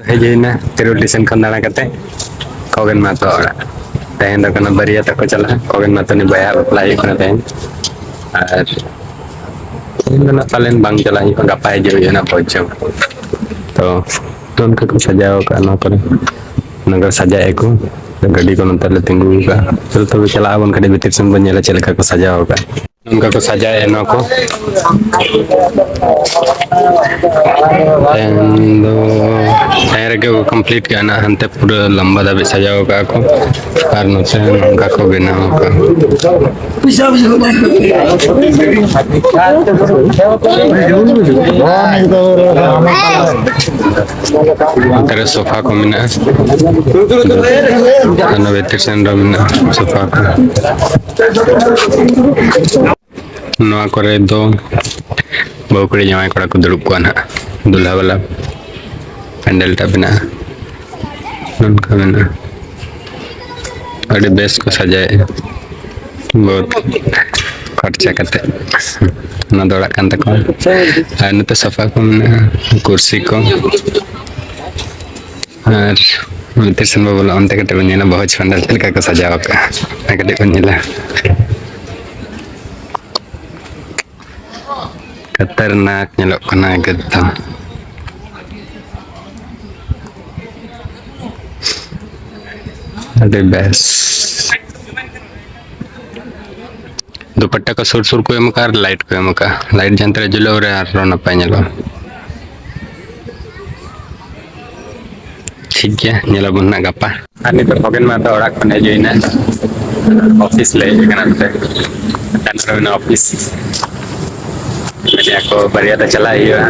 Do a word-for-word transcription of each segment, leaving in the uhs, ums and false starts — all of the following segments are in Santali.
ᱦᱮᱡ ᱦᱩᱭᱱᱟ ᱛᱤᱨᱩᱞ ᱥᱴᱮᱥᱚᱱ ᱠᱷᱚᱱ ᱫᱟᱬᱟ ᱠᱟᱛᱮ ᱠᱷᱚᱜᱮᱱ ᱢᱟᱛᱚ ᱚᱲᱟᱜ᱾ ᱛᱮᱦᱮᱧ ᱫᱚ ᱠᱟᱱᱟ ᱵᱟᱹᱨᱭᱟᱹᱛ ᱛᱟᱠᱚ ᱪᱟᱞᱟᱜᱼᱟ, ᱠᱷᱚᱜᱮᱱ ᱢᱟᱛᱚ ᱩᱱᱤ ᱵᱚᱭᱦᱟ ᱵᱟᱯᱞᱟ ᱦᱩᱭᱩᱜ ᱠᱟᱱᱟ ᱛᱮᱦᱮᱧ᱾ ᱟᱨ ᱛᱮᱦᱮᱧ ᱫᱚ ᱱᱟᱜ ᱯᱟᱞᱮᱱ ᱵᱟᱝ ᱪᱟᱞᱟᱜ ᱦᱩᱭᱩᱜᱼᱟ, ᱜᱟᱯᱟ ᱦᱤᱡᱩᱜ ᱦᱩᱭᱩᱜᱼᱟ ᱱᱟᱜ ᱯᱚᱧᱪᱚᱢ᱾ ᱛᱚ ᱱᱚᱝᱠᱟ ᱠᱚ ᱥᱟᱡᱟᱣ ᱟᱠᱟᱫᱼᱟ ᱱᱚᱣᱟ ᱠᱚᱨᱮ, ᱱᱚᱝᱠᱟ ᱥᱟᱡᱟᱭᱮᱫᱼᱟ ᱠᱚ᱾ ᱜᱟᱹᱰᱤ ᱠᱚ ᱱᱚᱛᱮ ᱞᱮ ᱛᱤᱸᱜᱩ ᱟᱠᱟᱫᱼᱟ᱾ ᱪᱚᱞᱚ ᱛᱚᱵᱮ ᱪᱟᱞᱟᱜ ᱟᱵᱚᱱ ᱠᱟᱹᱴᱤᱡ ᱵᱷᱤᱛᱤᱨ ᱥᱮᱱ ᱵᱚᱱ ᱧᱮᱞᱟ ᱪᱮᱫ ᱞᱮᱠᱟ ᱠᱚ ᱥᱟᱡᱟᱣ ᱟᱠᱟᱫᱼᱟ᱾ ᱱᱚᱝᱠᱟ ᱠᱚ ᱥᱟᱡᱟᱣᱮᱫᱼᱟ ᱱᱚᱣᱟ ᱠᱚ᱾ ᱛᱟᱭᱚᱢ ᱫᱚ, ᱛᱟᱭᱚᱢ ᱨᱮᱜᱮ ᱠᱚ ᱠᱚᱢᱯᱞᱤᱴ ᱠᱟᱜᱼᱟ ᱱᱟᱜ, ᱦᱟᱱᱛᱮ ᱯᱩᱨᱟᱹ ᱞᱟᱢᱵᱟ ᱫᱷᱟᱹᱵᱤᱡ ᱥᱟᱡᱟᱣ ᱠᱟᱜᱼᱟ ᱠᱚ᱾ ᱟᱨ ᱱᱚᱛᱮ ᱱᱚᱝᱠᱟ ᱠᱚ ᱵᱮᱱᱟᱣ ᱠᱟᱜᱼᱟ᱾ ᱱᱚᱛᱮ ᱨᱮ ᱥᱳᱯᱷᱟ ᱠᱚ ᱢᱮᱱᱟᱜᱼᱟ᱾ ᱚᱱᱟ ᱵᱷᱤᱛᱤᱨ ᱥᱮᱱ ᱨᱮ ᱢᱮᱱᱟᱜᱼᱟ ᱥᱳᱯᱷᱟ ᱠᱚ᱾ ᱱᱚᱣᱟ ᱠᱚᱨᱮ ᱫᱚ ᱵᱟᱹᱦᱩ ᱠᱩᱲᱤ ᱡᱟᱶᱟᱭ ᱠᱚᱲᱟ ᱠᱚ ᱫᱩᱲᱩᱵ ᱠᱚᱜᱼᱟ ᱱᱟᱦᱟᱜ, ᱫᱩᱞᱦᱟ ᱵᱟᱞᱟ ᱯᱮᱱᱰᱮᱞ ᱴᱟᱜ ᱢᱮᱱᱟᱜᱼᱟ᱾ ᱱᱚᱝᱠᱟ ᱢᱮᱱᱟᱜᱼᱟ, ᱟᱹᱰᱤ ᱵᱮᱥ ᱠᱚ ᱥᱟᱡᱟᱣᱮᱫᱼᱟ, ᱵᱚᱦᱩᱛ ᱠᱷᱚᱨᱪᱟ ᱠᱟᱛᱮ᱾ ᱚᱱᱟ ᱫᱚ ᱚᱲᱟᱜ ᱠᱟᱱ ᱛᱟᱠᱚᱣᱟ᱾ ᱟᱨ ᱱᱚᱛᱮ ᱥᱳᱯᱷᱟ ᱠᱚ ᱢᱮᱱᱟᱜᱼᱟ, ᱠᱩᱨᱥᱤ ᱠᱚ᱾ ᱟᱨ ᱚᱱᱛᱮ ᱥᱮᱱ ᱵᱚ ᱵᱚᱞᱚᱜᱼᱟ, ᱚᱱᱛᱮ ᱠᱟᱹᱴᱤᱡ ᱵᱚᱱ ᱧᱮᱞᱟ ᱵᱟᱹᱦᱩ ᱯᱮᱱᱰᱮᱞ ᱪᱮᱫ ᱞᱮᱠᱟ ᱠᱚ ᱥᱟᱡᱟᱣ ᱟᱠᱟᱫᱼᱟ, ᱚᱱᱟ ᱠᱟᱹᱴᱤᱡ ᱵᱚᱱ ᱧᱮᱞᱟ᱾ ᱠᱷᱟᱛᱟᱨᱱᱟᱠ ᱧᱮᱞᱚᱜ ᱠᱟᱱᱟ ᱮᱠᱫᱚᱢ᱾ ᱟᱹᱰᱤ ᱵᱮᱥ᱾ ᱫᱩᱯᱟᱴᱴᱟ ᱠᱚ ᱥᱩᱨ ᱥᱩᱨ ᱠᱚ ᱮᱢ ᱟᱠᱟᱫᱼᱟ ᱟᱨ ᱞᱟᱭᱤᱴ ᱠᱚ ᱮᱢ ᱟᱠᱟᱫᱼᱟ᱾ ᱞᱟᱭᱤᱴ ᱡᱟᱦᱟᱸ ᱛᱤᱱᱟᱹᱜ ᱡᱩᱞᱟᱹᱣ ᱨᱮ ᱟᱨᱦᱚᱸ ᱱᱟᱯᱟᱭ ᱧᱮᱞᱚᱜᱼᱟ᱾ ᱴᱷᱤᱠ ᱜᱮᱭᱟ, ᱧᱮᱞ ᱟᱵᱚᱱ ᱱᱟᱜ ᱜᱟᱯᱟ᱾ ᱟᱨ ᱱᱤᱛᱚᱜ ᱠᱷᱚᱜᱮᱱ ᱢᱟ ᱛᱚ ᱚᱲᱟᱜ ᱠᱷᱚᱱ ᱦᱮᱡ ᱦᱩᱭᱱᱟ, ᱚᱯᱷᱤᱥ ᱞᱮ ᱦᱮᱡ ᱟᱠᱟᱱᱟ ᱱᱚᱛᱮ, ᱚᱯᱷᱤᱥ᱾ ᱢᱮᱱᱮᱫᱼᱟ ᱠᱚ ᱵᱟᱹᱨᱭᱟᱹᱛ ᱪᱟᱞᱟᱜ ᱦᱩᱭᱩᱜᱼᱟ,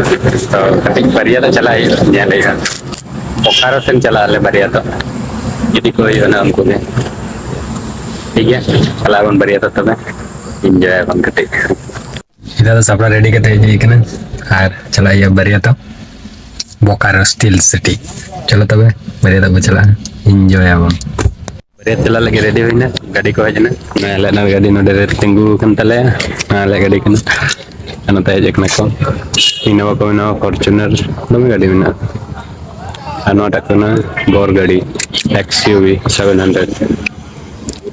ᱛᱚ ᱠᱟᱹᱴᱤᱡ ᱵᱟᱹᱨᱭᱟᱹᱛ ᱪᱟᱞᱟᱜ ᱦᱩᱭᱩᱜᱼᱟ, ᱧᱮᱞ ᱦᱩᱭᱩᱜᱼᱟ᱾ ᱵᱚᱠᱟᱨᱚ ᱥᱮᱱ ᱪᱟᱞᱟᱜ ᱟᱞᱮ ᱵᱟᱹᱨᱭᱟᱹᱛᱚᱜ, ᱤᱫᱤ ᱠᱚ ᱦᱩᱭᱩᱜᱼᱟ ᱱᱟᱜ ᱩᱱᱠᱩ ᱜᱮ᱾ ᱴᱷᱤᱠ ᱜᱮᱭᱟ, ᱪᱟᱞᱟᱜ ᱟᱵᱚᱱ ᱵᱟᱹᱨᱭᱟᱹᱛᱚᱜ ᱛᱚᱵᱮ, ᱤᱱᱡᱚᱭ ᱟᱵᱚᱱ ᱠᱟᱹᱴᱤᱡ᱾ ᱱᱤᱛᱚᱜ ᱫᱚ ᱥᱟᱯᱲᱟᱣ ᱨᱮᱰᱤ ᱠᱟᱛᱮ ᱦᱮᱡ ᱦᱩᱭ ᱠᱟᱱᱟ ᱟᱨ ᱪᱟᱞᱟᱜ ᱦᱩᱭᱩᱜᱼᱟ ᱵᱟᱹᱨᱭᱟᱹᱛᱚᱜ ᱵᱚᱠᱟᱨᱚ ᱥᱴᱤᱞ ᱥᱤᱴᱤ᱾ ᱪᱚᱞᱚ ᱛᱚᱵᱮ ᱵᱟᱹᱨᱭᱟᱹᱛᱚᱜ ᱵᱚ ᱪᱟᱞᱟᱜᱼᱟ, ᱤᱱᱡᱚᱭ ᱟᱵᱚᱱ᱾ ᱵᱟᱹᱨᱭᱟᱹᱛ ᱪᱟᱞᱟᱜ ᱞᱟᱹᱜᱤᱫ ᱨᱮᱰᱤ ᱦᱩᱭᱱᱟ, ᱜᱟᱹᱰᱤ ᱠᱚ ᱦᱮᱡ ᱮᱱᱟ᱾ ᱱᱚᱣᱟ ᱟᱞᱮᱭᱟᱜ ᱱᱚᱣᱟ ᱜᱟᱹᱰᱤ ᱱᱚᱰᱮ ᱨᱮ ᱛᱤᱸᱜᱩ ᱟᱠᱟᱱ ᱛᱟᱞᱮᱭᱟ, ᱱᱚᱣᱟ ᱟᱞᱮᱭᱟᱜ ᱜᱟᱹᱰᱤ ᱠᱟᱱᱟ᱾ ᱟᱨ ᱱᱚᱛᱮ ᱦᱮᱡ ᱟᱠᱟᱱᱟ ᱠᱚ ᱤᱱᱳᱵᱷᱟ ᱠᱚ ᱢᱮᱱᱟᱜᱼᱟ, ᱯᱷᱚᱨᱪᱩᱱᱟᱨ, ᱫᱚᱢᱮ ᱜᱟᱹᱰᱤ ᱢᱮᱱᱟᱜᱼᱟ᱾ ᱟᱨ ᱱᱚᱣᱟᱴᱟᱜ ᱠᱟᱱᱟ ᱵᱚᱨ ᱜᱟᱹᱰᱤ, ᱮᱠᱥ ᱤᱭᱩ ᱵᱷᱤ ᱥᱮᱵᱷᱮᱱ ᱦᱟᱱᱰᱨᱮᱰ᱾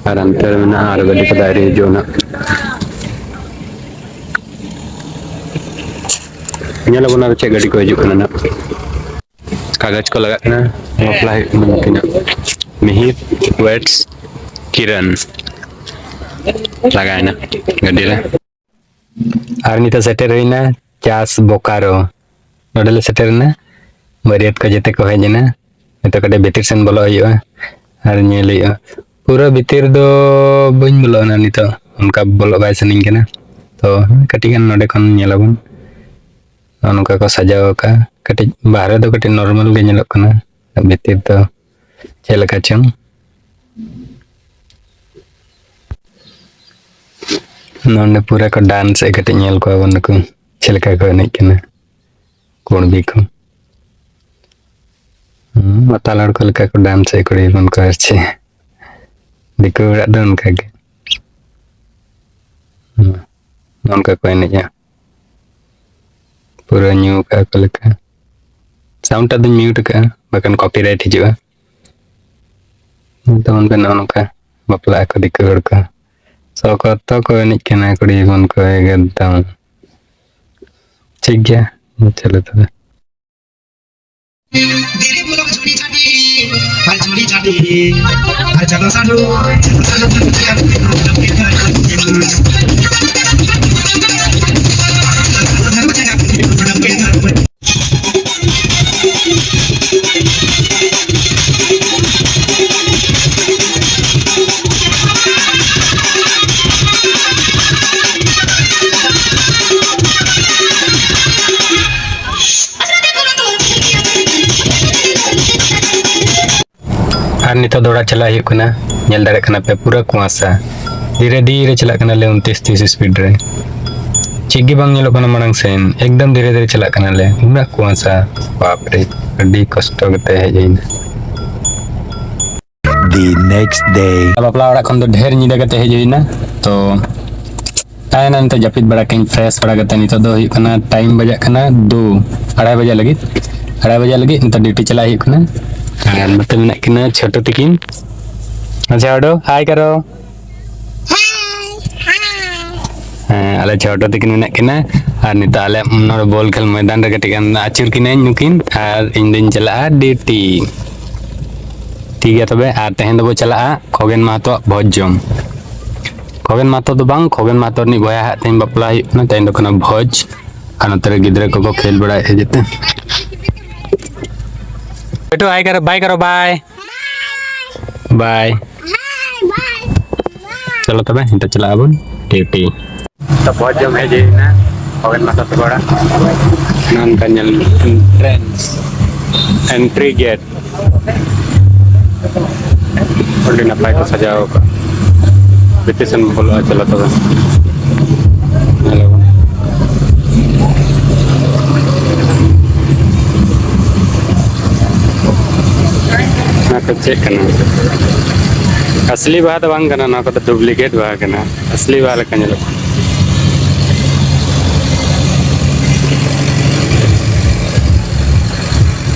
ᱟᱨ ᱦᱟᱱᱛᱮ ᱨᱮ ᱢᱮᱱᱟᱜᱼᱟ ᱟᱨ ᱜᱟᱹᱰᱤ ᱠᱚᱫᱚ ᱟᱹᱣᱨᱤ ᱦᱤᱡᱩᱜᱼᱟ ᱱᱟᱜ᱾ ᱧᱮᱞ ᱟᱵᱚᱱ ᱟᱨ ᱪᱮᱫ ᱜᱟᱹᱰᱤ ᱠᱚ ᱦᱤᱡᱩᱜ ᱠᱟᱱᱟ ᱱᱟᱜ᱾ ᱠᱟᱜᱚᱡᱽ ᱠᱚ ᱞᱟᱜᱟᱜ ᱠᱟᱱᱟ, ᱵᱟᱯᱞᱟ ᱦᱩᱭᱩᱜ ᱠᱟᱱᱟ ᱱᱩᱠᱤᱱᱟᱜ᱾ ᱢᱤᱦᱤᱨ ᱣᱮᱰᱥ ᱠᱤᱨᱟᱱ᱾ ᱞᱟᱜᱟᱭᱮᱱᱟ ᱜᱟᱹᱰᱤ ᱨᱮ᱾ ᱟᱨ ᱱᱤᱛᱚᱜ ᱥᱮᱴᱮᱨ ᱦᱩᱭᱱᱟ ᱪᱟᱥ ᱵᱳᱠᱟᱨᱳ᱾ ᱱᱚᱰᱮ ᱞᱮ ᱥᱮᱴᱮᱨ ᱮᱱᱟ, ᱵᱟᱹᱨᱭᱟᱹᱛ ᱠᱚ ᱡᱮᱛᱮ ᱠᱚ ᱦᱮᱡ ᱮᱱᱟ᱾ ᱱᱤᱛᱚᱜ ᱠᱟᱹᱴᱤᱡ ᱵᱷᱤᱛᱤᱨ ᱥᱮᱱ ᱵᱚᱞᱚᱜ ᱦᱩᱭᱩᱜᱼᱟ ᱟᱨ ᱧᱮᱞ ᱦᱩᱭᱩᱜᱼᱟ᱾ ᱯᱩᱨᱟᱹ ᱵᱷᱤᱛᱤᱨ ᱫᱚ ᱵᱟᱹᱧ ᱵᱚᱞᱚᱜᱼᱟ ᱱᱤᱛᱚᱜ, ᱚᱱᱠᱟ ᱵᱚᱞᱚᱜ ᱵᱟᱭ ᱥᱟᱱᱟᱧ ᱠᱟᱱᱟ᱾ ᱛᱚ ᱠᱟᱹᱴᱤᱡ ᱜᱟᱱ ᱱᱚᱰᱮ ᱠᱷᱚᱱ ᱧᱮᱞ ᱟᱵᱚᱱ᱾ ᱱᱚᱜᱼᱚ ᱱᱚᱝᱠᱟ ᱠᱚ ᱥᱟᱡᱟᱣ ᱟᱠᱟᱫᱼᱟ᱾ ᱠᱟᱹᱴᱤᱡ ᱵᱟᱦᱨᱮ ᱫᱚ ᱠᱟᱹᱴᱤᱡ ᱱᱚᱨᱢᱟᱞ ᱜᱮ ᱧᱮᱞᱚᱜ ᱠᱟᱱᱟ, ᱵᱷᱤᱛᱤᱨ ᱫᱚ ᱪᱮᱫ ᱞᱮᱠᱟ ᱪᱚᱝ᱾ ᱱᱚᱰᱮ ᱯᱩᱨᱟᱹ ᱠᱚ ᱰᱟᱱᱥ ᱮᱫ, ᱠᱟᱹᱴᱤᱡ ᱧᱮᱞ ᱠᱚᱣᱟ ᱵᱚᱱ ᱱᱩᱠᱩ ᱪᱮᱫ ᱞᱮᱠᱟ ᱠᱚ ᱮᱱᱮᱡ ᱠᱟᱱᱟ ᱠᱩᱬᱵᱤ ᱠᱚ᱾ ᱦᱩᱸ, ᱢᱟᱛᱟᱞ ᱦᱚᱲ ᱠᱚ ᱞᱮᱠᱟ ᱠᱚ ᱰᱟᱱᱥ ᱮᱫ ᱠᱩᱲᱤ ᱦᱚᱯᱚᱱ ᱠᱚ ᱟᱨ ᱪᱮᱫ᱾ ᱫᱤᱠᱩ ᱦᱚᱲᱟᱜ ᱫᱚ ᱚᱱᱠᱟ ᱜᱮ᱾ ᱦᱩᱸ, ᱱᱚᱝᱠᱟ ᱠᱚ ᱮᱱᱮᱡᱼᱟ᱾ ᱯᱩᱨᱟᱹ ᱧᱩ ᱠᱟᱜᱼᱟ ᱠᱚ ᱞᱮᱠᱟ᱾ ᱥᱟᱣᱩᱱᱰ ᱴᱟᱜ ᱫᱚᱧ ᱢᱤᱭᱩᱴ ᱠᱟᱜᱼᱟ, ᱵᱟᱠᱷᱟᱱ ᱠᱚᱯᱤᱨᱟᱭᱤᱴ ᱦᱤᱡᱩᱜᱼᱟ᱾ ᱛᱚ ᱚᱱᱠᱟ ᱱᱚᱜᱼᱚ ᱱᱚᱝᱠᱟ ᱵᱟᱯᱞᱟᱜ ᱟᱠᱚ ᱫᱤᱠᱩ ᱦᱚᱲ ᱠᱚ᱾ ᱥᱚᱠᱚᱛᱚ ᱠᱚ ᱮᱱᱮᱡ ᱠᱟᱱᱟ ᱠᱩᱲᱤ ᱦᱚᱯᱚᱱ ᱠᱚ ᱮᱠᱫᱚᱢ᱾ ᱴᱷᱤᱠ ᱜᱮᱭᱟ, ᱪᱚᱞᱚ ᱛᱚᱵᱮ᱾ ᱟᱨ ᱱᱤᱛᱚᱜ ᱫᱚ ᱚᱲᱟᱜ ᱪᱟᱞᱟᱜ ᱦᱩᱭᱩᱜ ᱠᱟᱱᱟ᱾ ᱧᱮᱞ ᱫᱟᱲᱮᱭᱟᱜ ᱠᱟᱱᱟ ᱯᱮ ᱯᱩᱨᱟᱹ ᱠᱩᱣᱟᱥᱟ, ᱫᱷᱤᱨᱮ ᱫᱷᱤᱨᱮ ᱪᱟᱞᱟᱜ ᱠᱟᱱᱟ ᱞᱮ ᱩᱱᱛᱤᱥ ᱛᱤᱥ ᱥᱯᱤᱰ ᱨᱮ᱾ ᱪᱮᱫ ᱜᱮ ᱵᱟᱝ ᱧᱮᱞᱚᱜ ᱠᱟᱱᱟ ᱢᱟᱲᱟᱝ ᱥᱮᱱ, ᱮᱠᱫᱚᱢ ᱫᱷᱤᱨᱮ ᱫᱷᱤᱨᱮ ᱪᱟᱞᱟᱜ ᱠᱟᱱᱟᱞᱮ, ᱩᱱᱟᱹᱜ ᱠᱩᱣᱟᱥᱟ᱾ ᱵᱟᱯ ᱨᱮ, ᱟᱹᱰᱤ ᱠᱚᱥᱴᱚ ᱠᱟᱛᱮ ᱦᱮᱡ ᱦᱩᱭᱱᱟ᱾ The next day. ᱵᱟᱯᱞᱟ ᱚᱲᱟᱜ ᱠᱷᱚᱱ ᱫᱚ ᱰᱷᱮᱨ ᱧᱤᱫᱟᱹ ᱠᱟᱛᱮ ᱦᱮᱡ ᱦᱩᱭᱱᱟ, ᱛᱚ ᱛᱟᱦᱮᱱᱟ ᱱᱤᱛᱚᱜ ᱡᱟᱹᱯᱤᱫ ᱵᱟᱲᱟ ᱠᱟᱹᱧ, ᱯᱷᱨᱮᱥ ᱵᱟᱲᱟ ᱠᱟᱛᱮ᱾ ᱱᱤᱛᱚᱜ ᱫᱚ ᱦᱩᱭᱩᱜ ᱠᱟᱱᱟ, ᱴᱟᱭᱤᱢ ᱵᱟᱡᱟᱜ ᱠᱟᱱᱟ ᱫᱩ, ᱟᱲᱟᱭ ᱵᱟᱡᱟᱜ ᱞᱟᱹᱜᱤᱫ᱾ ᱟᱲᱟᱭ ᱵᱟᱡᱟᱜ ᱞᱟᱹᱜᱤᱫ ᱱᱤᱛᱚᱜ ᱰᱤᱭᱩᱴᱤ ᱪᱟᱞᱟᱜ ᱦᱩᱭᱩᱜ ᱠᱟᱱᱟ᱾ ᱟᱨ ᱱᱚᱛᱮ ᱢᱮᱱᱟᱜ ᱠᱤᱱᱟ ᱪᱷᱳᱴᱳ ᱛᱤᱠᱤᱱ᱾ ᱟᱪᱪᱷᱟ, ᱚᱰᱚ, ᱦᱟᱭ ᱠᱟᱨᱚ᱾ ᱦᱮᱸ, ᱟᱞᱮ ᱪᱷᱳᱴᱳ ᱛᱤᱠᱤᱱ ᱢᱮᱱᱟᱜ ᱠᱤᱱᱟ᱾ ᱟᱨ ᱱᱤᱛᱚᱜ ᱟᱞᱮ ᱱᱚᱰᱮ ᱵᱚᱞ ᱠᱷᱮᱞ ᱢᱚᱭᱫᱟᱱ ᱨᱮ ᱠᱟᱹᱴᱤᱡ ᱜᱟᱱ ᱟᱹᱪᱩᱨ ᱠᱤᱱᱟᱹᱧ ᱱᱩᱠᱤᱱ, ᱟᱨ ᱤᱧ ᱫᱚᱧ ᱪᱟᱞᱟᱜᱼᱟ ᱰᱤᱭᱩᱴᱤ᱾ ᱴᱷᱤᱠ ᱜᱮᱭᱟ ᱛᱚᱵᱮ, ᱟᱨ ᱛᱮᱦᱮᱧ ᱫᱚᱵᱚ ᱪᱟᱞᱟᱜᱼᱟ ᱠᱷᱚᱜᱮᱱ ᱢᱟᱦᱟᱛᱚᱣᱟᱜ ᱵᱷᱚᱡᱽ ᱡᱚᱢ᱾ ᱠᱷᱚᱜᱮᱱ ᱢᱟᱦᱟᱛᱚ ᱫᱚ ᱵᱟᱝ, ᱠᱷᱚᱜᱮᱱ ᱢᱟᱦᱟᱛᱚ ᱨᱤᱱᱤᱡ ᱵᱚᱭᱦᱟ ᱦᱟᱜ ᱛᱮᱦᱮᱧ ᱵᱟᱯᱞᱟ ᱦᱩᱭᱩᱜ ᱠᱟᱱᱟ, ᱛᱮᱦᱮᱧ ᱫᱚ ᱠᱟᱱᱟ ᱵᱷᱚᱡᱽ᱾ ᱟᱨ ᱱᱚᱛᱮ ᱨᱮ ᱜᱤᱫᱽᱨᱟᱹ ᱠᱚᱠᱚ ᱠᱷᱮᱞ ᱵᱟᱲᱟᱭᱮᱫᱼᱟ ᱡᱮᱛᱮ᱾ ᱵᱮᱴᱩ, ᱦᱟᱭ ᱠᱟᱨᱚ, ᱵᱟᱭ ᱠᱟᱨᱚ, ᱵᱟᱭ᱾ ᱵᱟᱭ᱾ ᱪᱚᱞᱚ ᱛᱚᱵᱮ, ᱱᱤᱛᱚᱜ ᱪᱟᱞᱟᱜ ᱟᱵᱚᱱ ᱰᱤᱭᱩᱴᱤ᱾ ᱛᱚ, ᱵᱷᱚᱡᱽ ᱡᱚᱢ ᱦᱮᱡ ᱦᱩᱭ ᱮᱱᱟ, ᱠᱷᱚᱜᱮᱱ ᱢᱟᱦᱟᱛᱚ ᱛᱟᱠᱚ ᱚᱲᱟᱜ᱾ ᱱᱚᱝᱠᱟ ᱧᱮᱞ, ᱮᱱᱴᱨᱮᱱᱥ, ᱮᱱᱴᱨᱤ ᱜᱮᱴ᱾ ᱟᱹᱰᱤ ᱱᱟᱯᱟᱭ ᱠᱚ ᱥᱟᱡᱟᱣ ᱟᱠᱟᱫ᱾ ᱵᱷᱤᱛᱤᱨ ᱥᱮᱱ ᱵᱚᱞᱚᱜᱼᱟ, ᱪᱚᱞᱚ ᱛᱚᱵᱮ᱾ ᱧᱮᱞ ᱟᱵᱚᱱ᱾ ᱱᱚᱣᱟ ᱠᱚ ᱪᱮᱫ ᱠᱟᱱᱟ? ᱟᱥᱞᱤ ᱵᱟᱦᱟ ᱫᱚ ᱵᱟᱝ ᱠᱟᱱᱟ, ᱱᱚᱣᱟ ᱠᱚᱫᱚ ᱰᱩᱯᱞᱤᱠᱮᱴ ᱵᱟᱦᱟ ᱠᱟᱱᱟ᱾ ᱟᱥᱞᱤ ᱵᱟᱦᱟ ᱞᱮᱠᱟ ᱧᱮᱞᱚᱜ ᱠᱟᱱᱟ᱾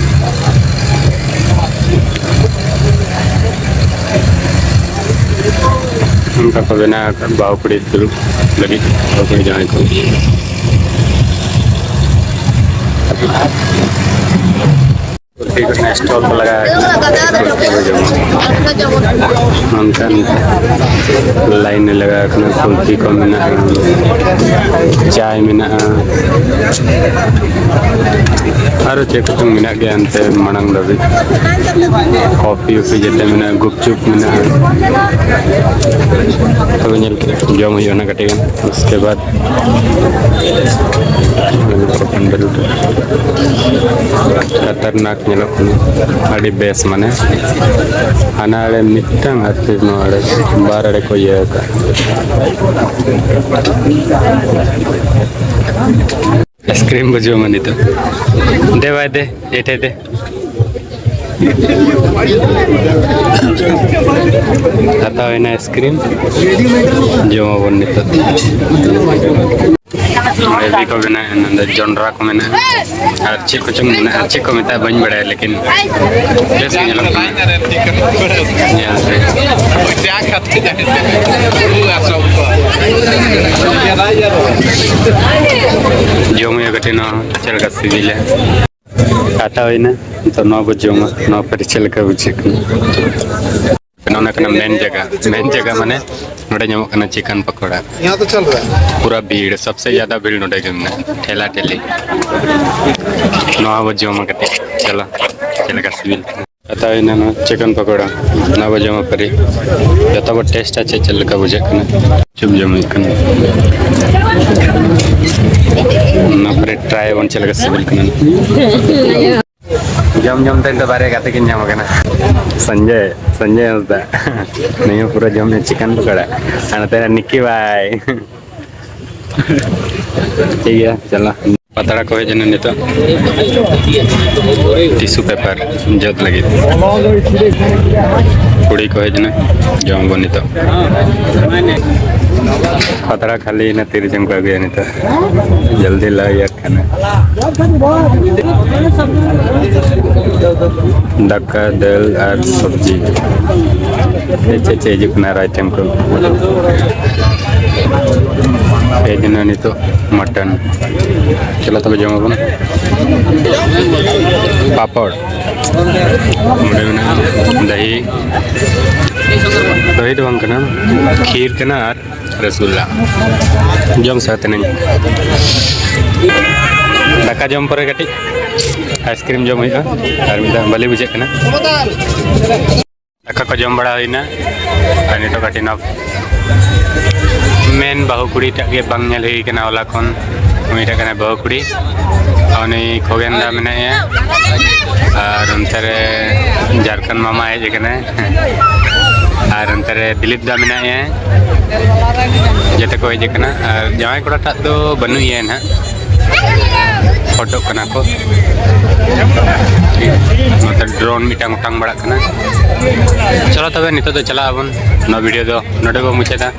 ᱚᱱᱠᱟ ᱠᱚ ᱵᱮᱱᱟᱣ ᱟᱠᱟᱫ ᱵᱟᱹᱦᱩ ᱠᱩᱲᱤ ᱫᱩᱲᱩᱵ ᱞᱟᱹᱜᱤᱫ, ᱵᱟᱹᱦᱩ ᱠᱩᱲᱤ ᱡᱟᱶᱟᱭ ᱠᱚ᱾ ᱠᱩᱞᱯᱷᱤ ᱠᱚ ᱨᱮᱱᱟᱜ ᱥᱴᱚᱞ ᱠᱚ ᱞᱟᱜᱟᱣ ᱟᱠᱟᱱᱟ, ᱠᱩᱞᱯᱷᱤ ᱠᱚ ᱡᱚᱢᱟ᱾ ᱱᱚᱝᱠᱟᱱ ᱞᱟᱭᱤᱱ ᱨᱮ ᱞᱟᱜᱟᱣ ᱟᱠᱟᱱᱟ, ᱠᱩᱞᱯᱷᱤ ᱠᱚ ᱢᱮᱱᱟᱜᱼᱟ, ᱪᱟᱭ ᱢᱮᱱᱟᱜᱼᱟ, ᱟᱨᱚ ᱪᱮᱫ ᱠᱚᱪᱚᱝ ᱢᱮᱱᱟᱜ ᱜᱮᱭᱟ ᱮᱱᱛᱮ ᱢᱟᱲᱟᱝ ᱫᱷᱟᱹᱵᱤᱡ᱾ ᱠᱚᱯᱷᱤ ᱩᱯᱷᱤ ᱡᱮᱛᱮ ᱢᱮᱱᱟᱜᱼᱟ, ᱜᱩᱯᱪᱩᱯ ᱢᱮᱱᱟᱜᱼᱟ᱾ ᱛᱚᱵᱮ ᱧᱮᱞ ᱠᱟᱛᱮ ᱡᱚᱢ ᱦᱩᱭᱩᱜᱼᱟ ᱱᱟᱜ ᱠᱟᱹᱴᱤᱡ ᱜᱟᱱ, ᱩᱥᱠᱮ ᱵᱟᱫ ᱛᱟᱱᱫᱩᱨᱤ ᱨᱩᱴᱤ᱾ ᱠᱷᱟᱛᱟᱨᱱᱟᱠ ᱧᱮᱞᱚᱜ ᱠᱟᱱᱟ, ᱟᱹᱰᱤ ᱵᱮᱥ ᱢᱟᱱᱮ᱾ ᱦᱟᱱᱟ ᱟᱲᱮ ᱢᱤᱫᱴᱟᱝ ᱟᱨ ᱯᱷᱤᱨ ᱱᱚᱣᱟ ᱟᱲᱮ, ᱵᱟᱨ ᱟᱲᱮ ᱠᱚ ᱤᱭᱟᱹ ᱟᱠᱟᱫ᱾ ᱟᱭᱤᱥᱠᱨᱤᱢ ᱵᱚ ᱡᱚᱢᱟ ᱱᱤᱛᱚᱜ᱾ ᱫᱮ ᱵᱷᱟᱭ ᱫᱮ, ᱮᱴᱷᱮ ᱫᱮ᱾ ᱦᱟᱛᱟᱣ ᱮᱱᱟ ᱟᱭᱤᱥᱠᱨᱤᱢ, ᱡᱚᱢᱟᱵᱚᱱ ᱱᱤᱛᱚᱜ᱾ ᱵᱮᱵᱤ ᱠᱚ ᱢᱮᱱᱟᱜᱼᱟ, ᱱᱚᱰᱮ ᱡᱚᱱᱰᱨᱟ ᱠᱚ ᱢᱮᱱᱟᱜᱼᱟ, ᱟᱨ ᱪᱮᱫ ᱠᱚᱪᱚᱝ ᱢᱮᱱᱟᱜᱼᱟ, ᱪᱮᱫ ᱠᱚ ᱢᱮᱛᱟᱜᱼᱟ ᱵᱟᱹᱧ ᱵᱟᱲᱟᱭᱟ, ᱞᱮᱠᱤᱱ ᱵᱮᱥ ᱜᱮ ᱧᱮᱞᱚᱜ ᱠᱟᱱᱟ᱾ ᱧᱮᱞ ᱯᱮ᱾ ᱡᱚᱢ ᱦᱩᱭᱩᱜᱼᱟ ᱠᱟᱹᱴᱤᱡ ᱱᱚᱣᱟ, ᱪᱮᱫ ᱞᱮᱠᱟ ᱥᱤᱵᱤᱞᱟ᱾ ᱠᱟᱴᱟ ᱦᱩᱭᱱᱟ, ᱱᱤᱛᱚᱜ ᱱᱚᱣᱟ ᱵᱚ ᱡᱚᱢᱟ, ᱱᱚᱣᱟ ᱯᱟᱹᱨᱤ ᱪᱮᱫ ᱞᱮᱠᱟ ᱵᱩᱡᱷᱟᱹᱜ ᱠᱟᱱᱟ᱾ ᱱᱚᱰᱮ ᱠᱟᱱᱟ ᱢᱮᱱ ᱡᱟᱭᱜᱟ, ᱢᱮᱱ ᱡᱟᱭᱜᱟ ᱢᱟᱱᱮ ᱱᱚᱰᱮ ᱧᱟᱢᱚᱜ ᱠᱟᱱᱟ ᱪᱤᱠᱟᱱ ᱯᱟᱠᱚᱲᱟ᱾ ᱯᱩᱨᱟ ᱵᱷᱤᱲ, ᱥᱚᱵᱥᱮ ᱡᱟᱫᱟ ᱵᱷᱤᱲ ᱱᱚᱰᱮ ᱜᱮ ᱢᱮᱱᱟᱜᱼᱟ, ᱴᱷᱮᱞᱟ ᱴᱷᱮᱞᱤ᱾ ᱱᱚᱣᱟ ᱵᱚ ᱡᱚᱢᱟ ᱠᱟᱹᱴᱤᱡ, ᱪᱚᱞᱚ ᱪᱮᱫ ᱞᱮᱠᱟ ᱥᱤᱵᱤᱞ ᱠᱟᱱᱟ᱾ ᱦᱟᱛᱟᱣ ᱦᱩᱭᱱᱟ ᱱᱚᱣᱟ ᱪᱤᱠᱟᱱ ᱯᱟᱠᱚᱲᱟ, ᱱᱚᱣᱟ ᱵᱚ ᱡᱚᱢᱟ ᱯᱟᱹᱨᱤ᱾ ᱡᱚᱛᱚ ᱵᱚ ᱴᱮᱥᱴᱟ ᱪᱮᱫ ᱪᱮᱫ ᱞᱮᱠᱟ ᱵᱩᱡᱷᱟᱹᱜ ᱠᱟᱱᱟ᱾ ᱪᱩᱯ ᱡᱚᱢ ᱦᱩᱭᱩᱜ ᱠᱟᱱᱟ᱾ ᱚᱱᱟ ᱯᱚᱨᱮ ᱴᱨᱟᱭ ᱟᱵᱚᱱ ᱪᱮᱫ ᱞᱮᱠᱟ ᱥᱤᱵᱤᱞ ᱠᱟᱱᱟ᱾ ᱡᱚᱢ ᱡᱚᱢ ᱛᱮ ᱱᱤᱛᱚᱜ ᱵᱟᱨᱭᱟ ᱜᱟᱛᱮ ᱠᱤᱱ ᱧᱟᱢ ᱟᱠᱟᱱᱟ᱾ ᱥᱚᱧᱡᱚᱭ, ᱥᱚᱧᱡᱚᱭ ᱦᱟᱸᱥᱫᱟ᱾ ᱱᱤᱭᱟᱹ ᱯᱩᱨᱟᱹ ᱡᱚᱢ ᱧᱩ ᱪᱤᱠᱟᱱ ᱯᱟᱠᱚᱲᱟ᱾ ᱟᱨ ᱱᱚᱛᱮ ᱨᱮ ᱱᱤᱠᱤ ᱵᱷᱟᱭ᱾ ᱴᱷᱤᱠ ᱜᱮᱭᱟ, ᱪᱟᱞᱟᱜ᱾ ᱯᱟᱛᱲᱟ ᱠᱚ ᱦᱮᱡ ᱮᱱᱟ ᱱᱤᱛᱚᱜ᱾ ᱴᱤᱥᱩ ᱯᱮᱯᱟᱨ ᱡᱚᱫ ᱞᱟᱹᱜᱤᱫ᱾ ᱠᱩᱲᱤ ᱠᱚ ᱦᱮᱡ ᱮᱱᱟ, ᱡᱚᱢ ᱟᱵᱚᱱ ᱱᱤᱛᱚᱜ᱾ ᱯᱟᱛᱲᱟ ᱠᱷᱟᱹᱞᱤ ᱮᱱᱟ, ᱛᱤᱨᱮ ᱪᱚᱝ ᱠᱚ ᱟᱹᱜᱩᱭᱟ ᱱᱤᱛᱚᱜ᱾ ᱡᱚᱞᱫᱤ ᱞᱟᱹᱭ ᱟᱠᱟᱱᱟ᱾ ᱫᱟᱠᱟ, ᱫᱟᱹᱞ ᱟᱨ ᱥᱚᱵᱽᱡᱤ᱾ ᱪᱮᱫ ᱪᱮᱫ ᱪᱮᱫ ᱦᱤᱡᱩᱜ ᱠᱟᱱᱟ ᱟᱨ ᱟᱭᱴᱮᱢ ᱠᱚ? ᱦᱮᱡ ᱮᱱᱟ ᱱᱤᱛᱚᱜ ᱢᱟᱴᱚᱱ᱾ ᱪᱚᱞᱚ ᱛᱚᱵᱮ ᱡᱚᱢ ᱟᱵᱚᱱ᱾ ᱯᱟᱯᱚᱲ᱾ ᱱᱚᱰᱮ ᱢᱮᱱᱟᱜᱼᱟ ᱫᱟᱦᱤ᱾ ᱫᱟᱦᱤ ᱫᱚ ᱵᱟᱝ ᱠᱟᱱᱟ, ᱠᱷᱤᱨ ᱠᱟᱱᱟ ᱟᱨ ᱨᱚᱥᱜᱩᱞᱞᱟ᱾ ᱡᱚᱢ ᱥᱟᱹᱛ ᱮᱱᱟᱹᱧ᱾ ᱫᱟᱠᱟ ᱡᱚᱢ ᱯᱚᱨᱮ ᱠᱟᱹᱴᱤᱡ ᱟᱭᱤᱥᱠᱨᱤᱢ ᱡᱚᱢ ᱦᱩᱭᱩᱜᱼᱟ, ᱟᱨ ᱢᱤᱫ ᱫᱷᱟᱣ ᱵᱷᱟᱹᱞᱤ ᱵᱩᱡᱷᱟᱹᱜ ᱠᱟᱱᱟ᱾ ᱫᱟᱠᱟ ᱠᱚ ᱡᱚᱢ ᱵᱟᱲᱟ ᱦᱩᱭᱱᱟ, ᱟᱨ ᱱᱤᱛᱚᱜ ᱠᱟᱹᱴᱤᱡ ᱱᱚ-, ᱢᱮᱱ ᱵᱟᱹᱦᱩ ᱠᱩᱲᱤ ᱴᱟᱜ ᱜᱮ ᱵᱟᱝ ᱧᱮᱞ ᱦᱩᱭ ᱠᱟᱱᱟ ᱦᱚᱞᱟ ᱠᱷᱚᱱ᱾ ᱩᱱᱤ ᱴᱟᱜ ᱠᱟᱱᱟᱭ ᱵᱟᱹᱦᱩ ᱠᱩᱲᱤ, ᱟᱨ ᱩᱱᱤ ᱠᱷᱚᱜᱮᱱ ᱫᱟ ᱢᱮᱱᱟᱭᱟ, ᱟᱨ ᱚᱱᱛᱮ ᱨᱮ ᱡᱷᱟᱲᱠᱷᱚᱸᱰ ᱢᱟᱢᱟ ᱦᱮᱡ ᱟᱠᱟᱱᱟᱭ, ᱟᱨ ᱚᱱᱛᱮ ᱨᱮ ᱫᱤᱞᱤᱯ ᱫᱟ ᱢᱮᱱᱟᱭᱟ᱾ ᱡᱚᱛᱚ ᱠᱚ ᱦᱮᱡ ᱟᱠᱟᱱᱟ, ᱟᱨ ᱡᱟᱶᱟᱭ ᱠᱚᱲᱟ ᱴᱟᱜ ᱫᱚ ᱵᱟᱹᱱᱩᱜ ᱮᱭᱟ ᱱᱟᱦᱟᱜ, ᱯᱷᱳᱴᱳᱜ ᱠᱟᱱᱟ ᱠᱚ᱾ ᱱᱚᱛᱮ ᱰᱨᱳᱱ ᱢᱤᱫᱴᱟᱝ ᱚᱴᱟᱝ ᱵᱟᱲᱟᱜ ᱠᱟᱱᱟ᱾ ᱪᱚᱞᱚ ᱛᱚᱵᱮ ᱱᱤᱛᱚᱜ ᱫᱚ ᱪᱟᱞᱟᱜ ᱟᱵᱚᱱ, ᱱᱚᱣᱟ ᱵᱷᱤᱰᱤᱭᱳ ᱫᱚ ᱱᱚᱰᱮ ᱵᱚᱱ ᱢᱩᱪᱟᱹᱫᱟ᱾